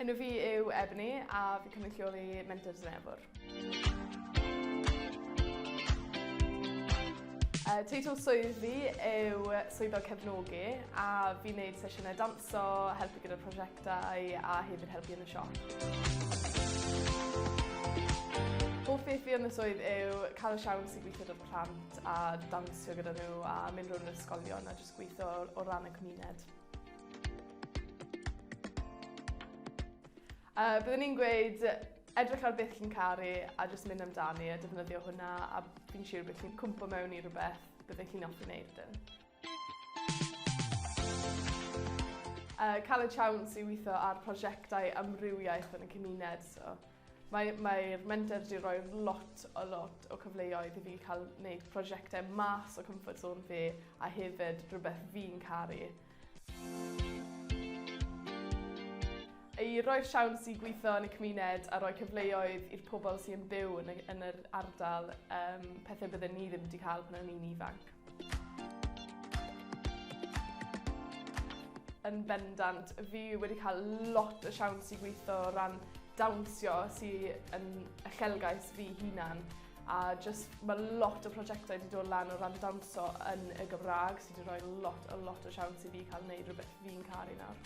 Enw fi yw Ebony a fi'n cynrychioli Menter Dinefwr. Uh, teitl swydd fi yw swyddog cefnogi a fi'n neud sesiynau danso, helpu gyda'r prosiectau a hefyd helpu yn y siop. Hoff beth fi yn y swydd yw cael y siawns i gweithio 'da'r plant a dawnsio gyda nhw a mynd rownd yr ysgolion a jyst gweithio o ran y cymuned. Uh, byddwn ni'n gweud edrych ar beth chi'n caru a jyst mynd amdani a defnyddio hwnna a fi'n siŵr bydd chi'n cwmpo mewn i rhywbeth byddech chi'n hoffi wneud wedyn. Uh, cael y siawns i weithio ar prosiectau amrywiaeth yn y cymuned. So, Mae'r mae menter wedi rhoi lot o lot o cyfleoedd i fi cael wneud prosiectau mas o comfort zone fi a hefyd rhywbeth fi'n caru. I roi'r siawns i gweithio yn y cymuned a rhoi cyfleoedd i'r pobl sy'n byw yn, y, yn yr ardal, um, pethau bydden ni ddim wedi cael pan o'n i'n ifanc. Yn bendant, fi wedi cael lot o siawns i gweithio o ran dawnsio sy'n yn uchelgais fi hunan a just mae lot o prosiectau wedi dod lan o ran dawnsio yn y Gymraeg sydd wedi rhoi lot o lot o siawns i fi cael gwneud rhywbeth fi'n caru nawr.